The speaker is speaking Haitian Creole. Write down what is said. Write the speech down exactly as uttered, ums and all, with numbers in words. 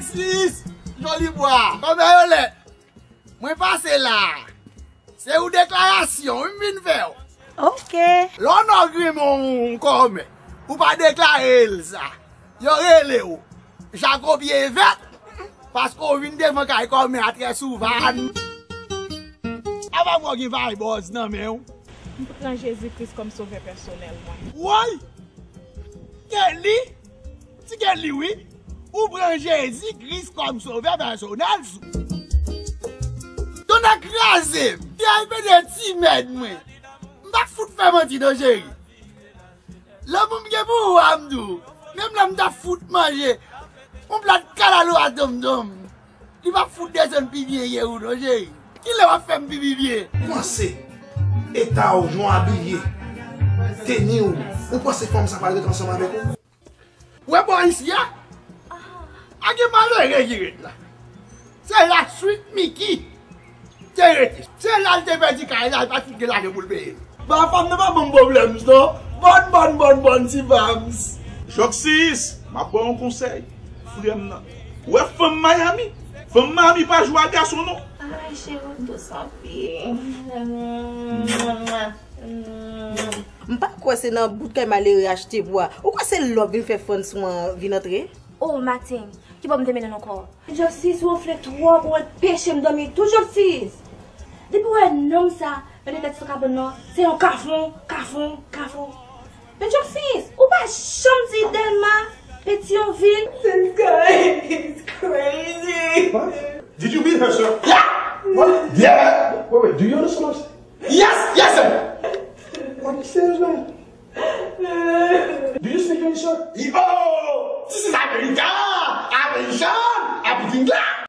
Sis, Jolibwa, kòmè yo lè. Mwen pase la. Se yon deklarasyon wi m vin fè w. Ok. Lè w nò grimen yon kòmè, ou pa deklare l sa. Yo rele w Jako Pye Vèt, paske w vin devan kay kòmè a trè souvan. Apa w gen vay bòz nan men w? M pran Jezi Kris kòm sovè pèsonèl mwen. Woy! Kelly! Ti Kelly wi! Ou pran Jezi Kris kòm sovè pèsonèl sou. Tonnè kraze m! Ti ay pede ti mèd mwen! M pa fout fè manti non cheri. Lanmou m gen pou ou a m di w. Menm lè m ta fout manje yon plat kalalou a tonmtonm, li p ap fout desann pi byen ke ou non cheri. Kilè w ap fè m pi pi byen? Ou panse eta w, jan w abiye, teni w, ou panse fanm sa pral ret ansanm avèk ou? Ou wè bò isi a? A gen malere ki ret la. Se la Sweet Mickey te rete. Se la l te pèdi kay la, l pa t fout gen lajan pou l peye l. Ba fanm nan pa ban m pwoblèm non. Bòn, bòn, bòn, bòn, ti Vams. Jòksis, m ap ba w yon konsèy, frè m nan. Ou wè fanm Miami? Fanm Miami pa jwe a gason non. Ay, cheri, w dous anpil. M pa kwè se nan bout kay malere achte bwa. Ou kwè se lòk vin fè fann sou an vin antre? Oh, Martin, ki bò m te mennen l ankò? Jòksis, ou anfle twòp, ou anpeche m dòmi tou, Jòksis. Depi w wè nonm sa, mete tèt sou kabann nan, se yon kafon, kafon, kafon. Men Jòksis, ou pa janm di Dèlma, Petyonvil. This guy is crazy. What? Did you beat her, sir? Yeah! What? Yeah! Wait, wait, do you understand what I'm saying? Yes, yes, sir. What are you saying, man? Do you speak English, sir? Oh, this is America! American! Everything black!